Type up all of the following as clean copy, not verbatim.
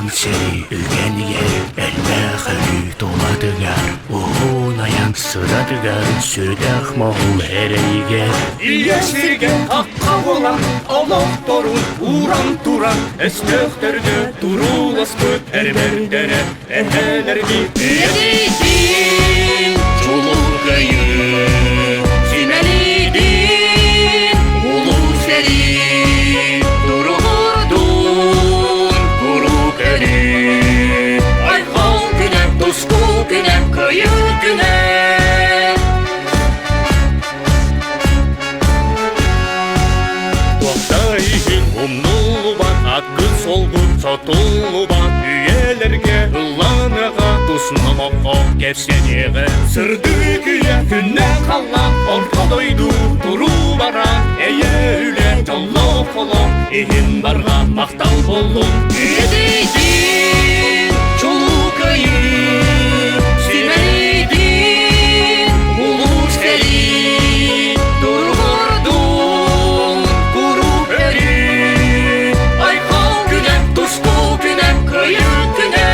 Улахан сэрии үгэнигэр элбэх өлүү тулатыгар, уһун айан сыратыгар, сүрдээх моһул эрэйигэр. Ийэ сиргэ хахха буолан, олохторун ууран туран, өстөөхтөргө турууласпыт эрбэрдэрэ эһэлэрги Үйэтитин чулуу кыайыы, симэлийдин улуу сэрии, туругурдун куруук өрүү. Айхал күнэ, тускул күнэ, кыайыы күнэ. Туохта иһин умнуллубат, аккын-суолгун сотуллубат, үйэлэргэ ылланыаҕа, тус номоххо кэпсэниэҕэ. Сырдык үйэ күннээх халлаан, орто дойду туруу бара, эйэ үлэ дьоллоох олох иһин барҕа махтал буоллун. Үйэтитин чулуу кыайыы, симэлийдин улуу сэрии, туругурдун куруук өрүү. Айхал күнэ, тускул күнэ, кыайыы күнэ.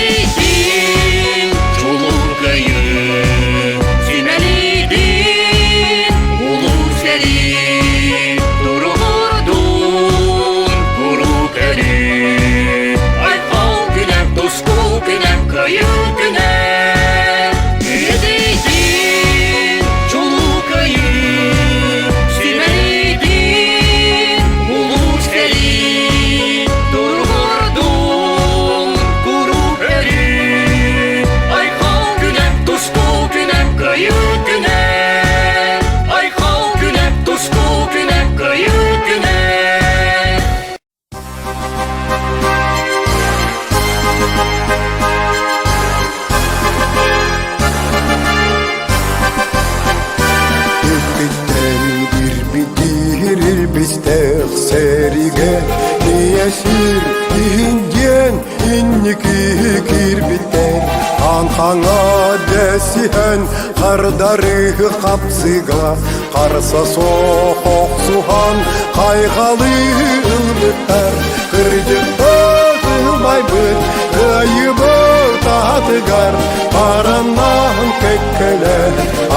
Үйэтитин чулуу кыайыы, симэлийдин улуу сэрии, туругурдун куруук өрүү. Айхал күнэ, тускул күнэ, кыайыы күнэ. Үйэтитин чулуу кыайыы, симэлийдин улуу сэрии, туругурдун куруук өрүү. Айхал күнэ, тускул күнэ, кыайыы күнэ. Айхал күнэ, тускул күнэ, кыайыы күнэ. Иккиттэн кирбитиир илбистээх сэригэ Ийэ сир иһин диэн инники киирбиттэр Аан хаҥа дэсиһэн хардары хапсыга Харса суох охсуһан хайҕалы ылбыттар Кырдьыкпыт ылбайбыт кыайыбыт аатыгар Араннаан кэккэлэ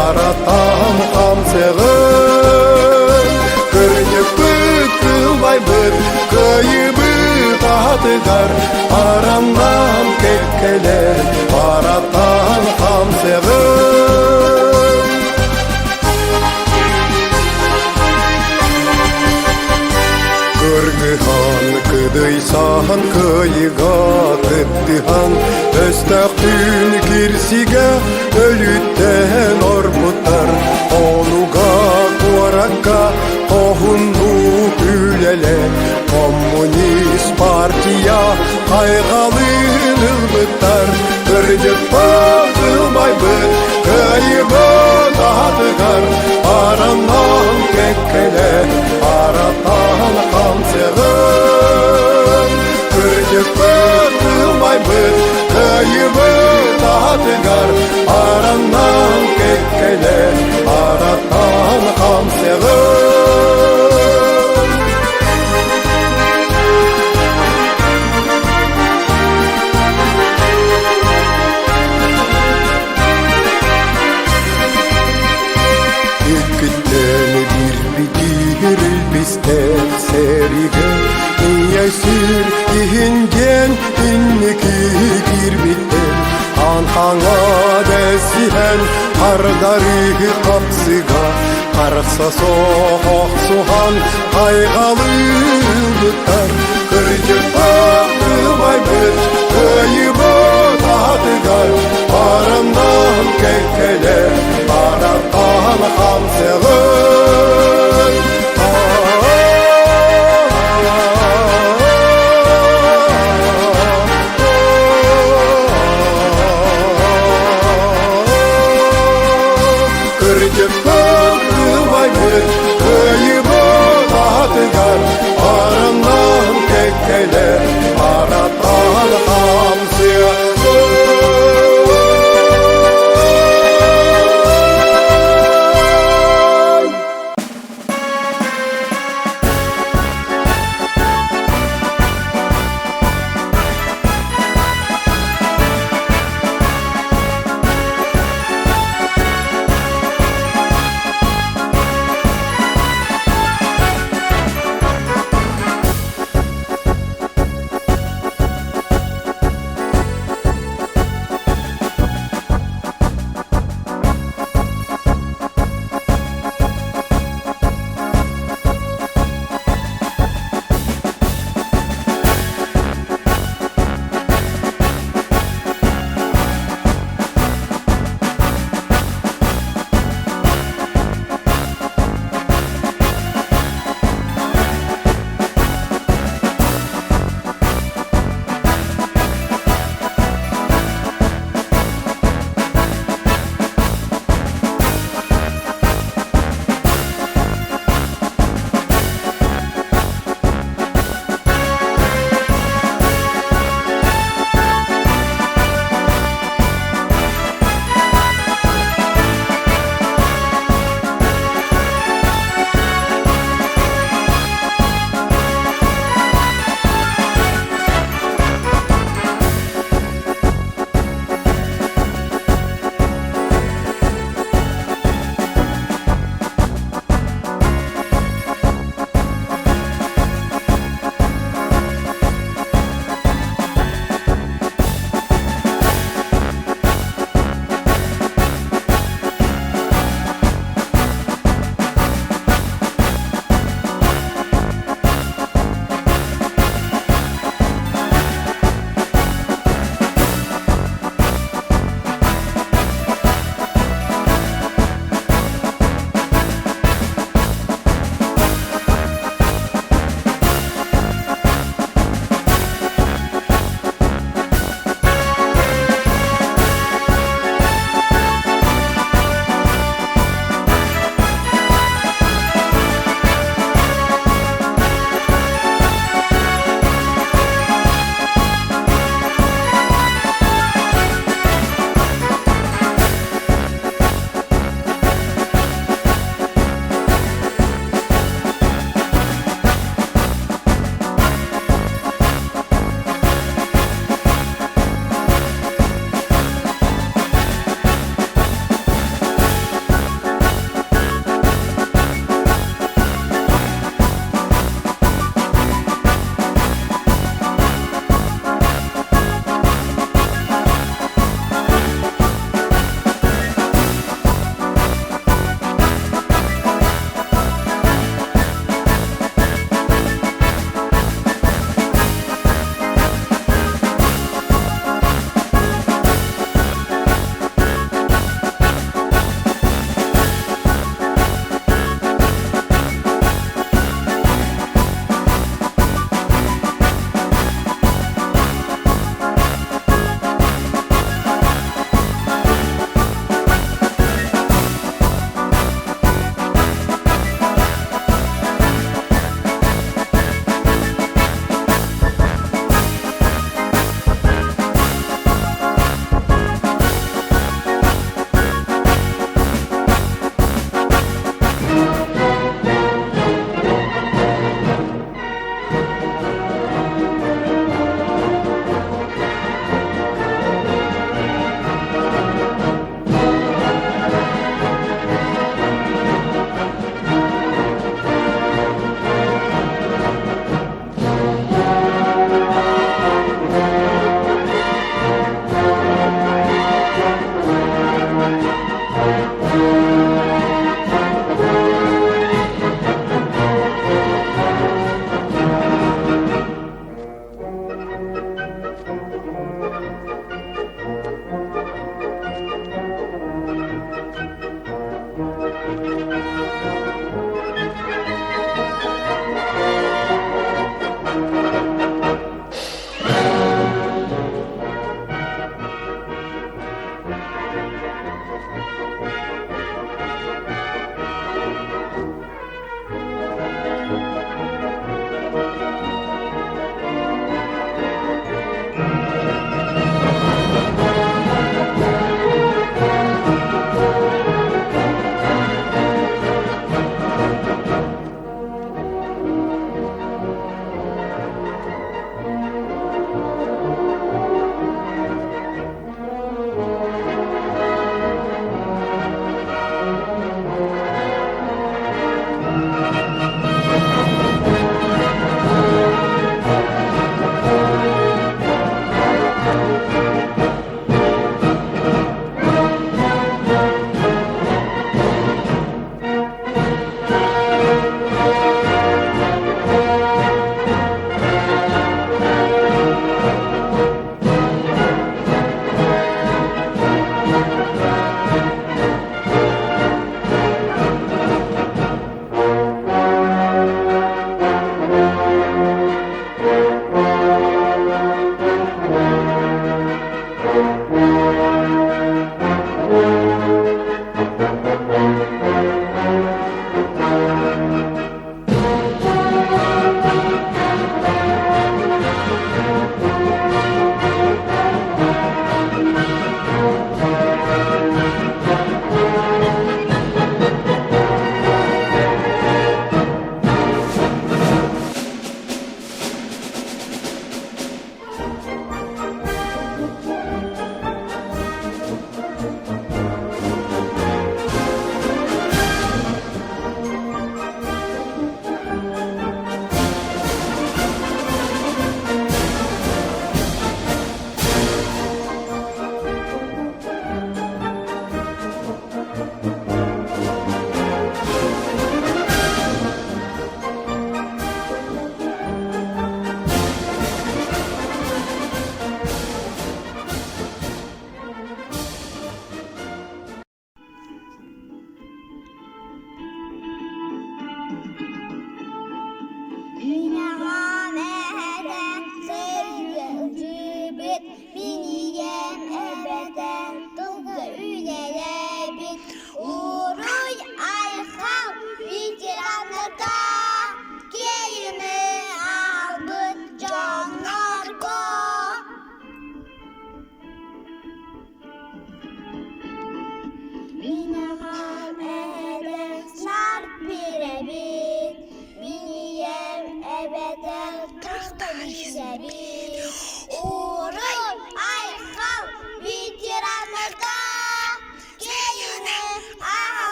аратаан хамсыгын Кырдьыкпыт кылбайбыт кыайыбыт аатыгар Араннаан кэккэлэ аратаан хамсыгын. Кыргыһан, кыдыйсаһан, кыайыга кыттыһан, өстөөхтүүн кирсигэ өлүттэн орбуттар. Онуга куоракка хоһуннуу үлэлэ, коммунист партия хайҕалын ылбыттар. Кырдьыкпыт ылбайбыт, кыайыбыт аатыгар араннаан кэккэлэ, аратаан хамсыгын. Кырдьыкпыт ылбайбыт, кыайыбыт аатыгар араннаан кэккэлэ, аратаан хамсыгын. Иккиттэн биирбитигэр илбистээх сэриигэ Ийэ сир иһин диэн инники киирбиттэр Аан хаҥа дэсиһэн хардарыы хапсыга Харса суох охсуһан хайҕалыылбыттар Кырдьыкпыт кылбайбыт кыайыбыт аатыгар Бараннаан кэккэлэ баратаан хамсыгын. Кырдьыкпыт кылбайбыт кыайыбыт аатыгар.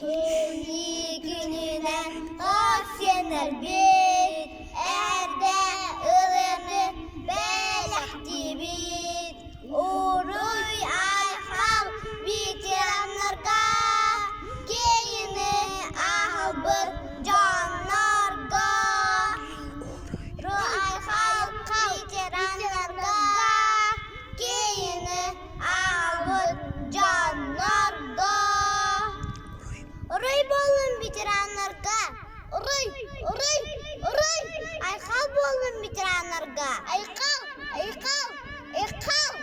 Кини күнүнэн хос сиэннэрбит, эрдэ ылыны бэлэхтиибит. Уруй-айхал ветераннарга, киһини аһылбыт дьоннорго. Уруй-айхал ветераннарга, киһини аҕалбыт дьоннорго. Уруй буоллун ветераннарга! Уруй! Уруй! Уруй! Айхал буоллун ветераннарга! Айхал! Айхал! Айхал!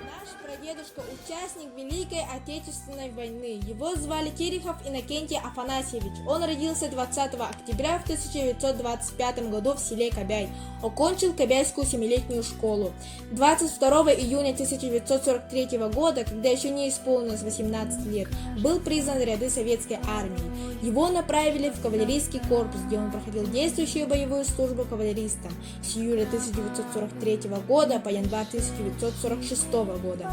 Наш прадедушка – участник Великой Отечественной войны. Его звали Терехов Иннокентий Афанасьевич. Он родился 20 октября в 1925 году в селе Кобяй. Окончил Кобяйскую семилетнюю школу. 22 июня 1943 года, когда еще не исполнилось 18 лет, был призван в ряды советской армии. Его направили в кавалерийский корпус, где он проходил действующую боевую службу кавалеристом с июля 1943 года по январь 1946 года.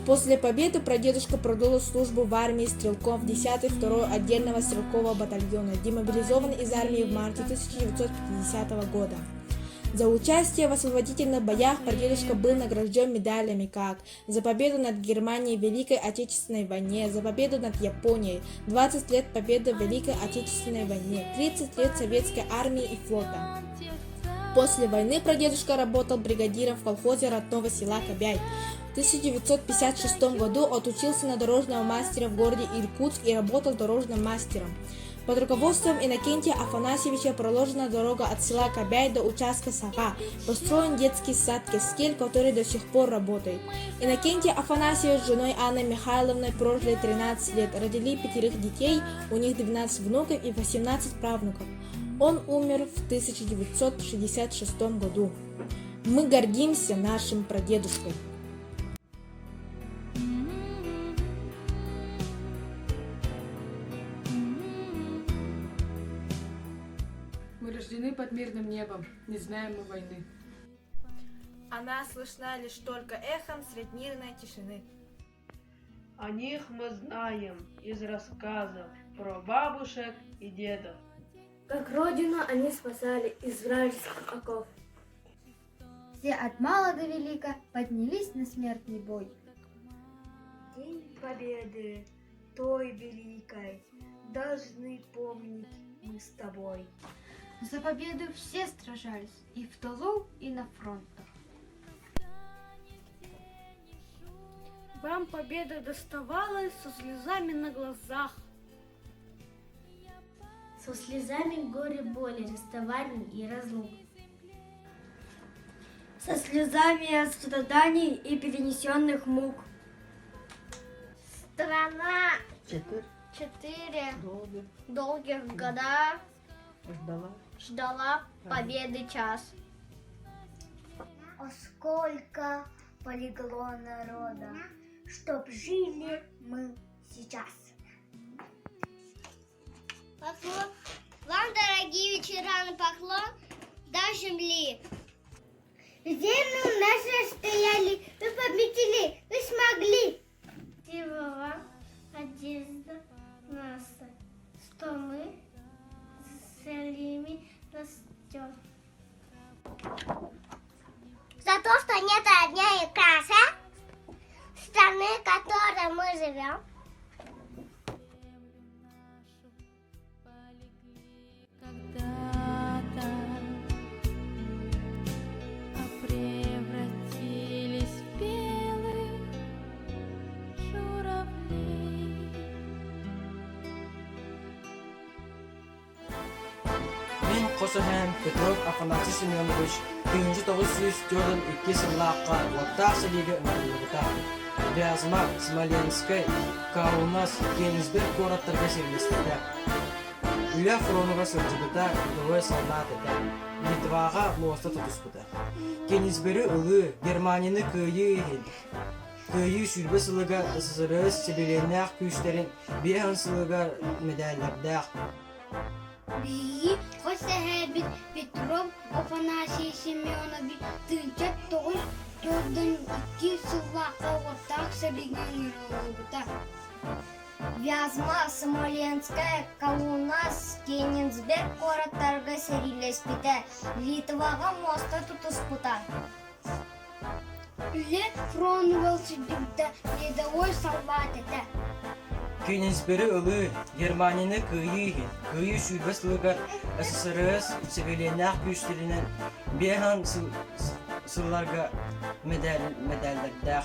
После победы прадедушка продолжил службу в армии стрелком в 10-й 2 отдельного стрелкового батальона, демобилизован из армии в марте 1950 года. За участие в освободительных боях прадедушка был награжден медалями как «За победу над Германией в Великой Отечественной войне», «За победу над Японией», «20 лет победы в Великой Отечественной войне», «30 лет Советской армии и флота». После войны прадедушка работал бригадиром в колхозе родного села Кобяй. В 1956 году отучился на дорожного мастера в городе Иркутск и работал дорожным мастером. Под руководством Иннокентия Афанасьевича проложена дорога от села Кобяй до участка Сага, построен детский сад Кескель, который до сих пор работает. Иннокентий Афанасьевич с женой Анной Михайловной прожили 13 лет, родили пятерых детей, у них 12 внуков и 18 правнуков. Он умер в 1966 году. Мы гордимся нашим прадедушкой. Мы рождены под мирным небом, не знаем мы войны. Она слышна лишь только эхом средь мирной тишины. О них мы знаем из рассказов про бабушек и дедов. Как родину они спасали из вражеских оков. Все от мала до велика поднялись на смертный бой. День Победы той великой должны помнить мы с тобой. За победу все сражались и в тылу, и на фронтах. Вам победа доставалась со слезами на глазах. Со слезами горе боли, расставаний и разлук. Со слезами от страданий и перенесенных мук. Страна четыре долгих года ждала, ждала победы час. А сколько полегло народа, чтоб жили мы сейчас. Поклон. Вам, дорогие ветераны, поклон до земли. Землю нашу стояли, вы победили, вы смогли. Спасибо вам, одежда наша, что мы с растем. За то, что нет огня и краса страны, в которой мы живем. Когда-то, а превратились в белых журавлей. Мин хос эһээм Петров Афанасий Семенович 1942 сыллаахха уоттаах сэриигэ ыҥырыллыбыта. Вязьма, Смоленскай, Каунас, Кенигсберг куораттарга сэриилэспитэ. Үлэ фронугар сылдьыбыта, рядовой солдат этэ. Литваҕа муоста тутуспута. Кенигсбери ылыы, Германияны кыайыы иһин Кыайыы 20 сылыгар СССР сэбилиэннээх күүстэрин 50 сылыгар мэдээллэрдээх. Биһиги хос эһээбит Петров Афанасий Семенович 1992 сыллаахха уоттаах сэриигэ ыҥырыллыбыта. Вязьма, Смоленская, Каунас, Кенигсберг куораттарга сэриилэспитэ, Литваҕа муоста тутуспута. Үлэ фронугар сылдьыбыта, рядовой саллаат этэ. Кенигсбери ылыы, Германияны кыайыы иһин, Кыайыы 20 сылыгар СССР сэбилиэннээх күүстэринэн 50 сылларга мэдээллэрдээх.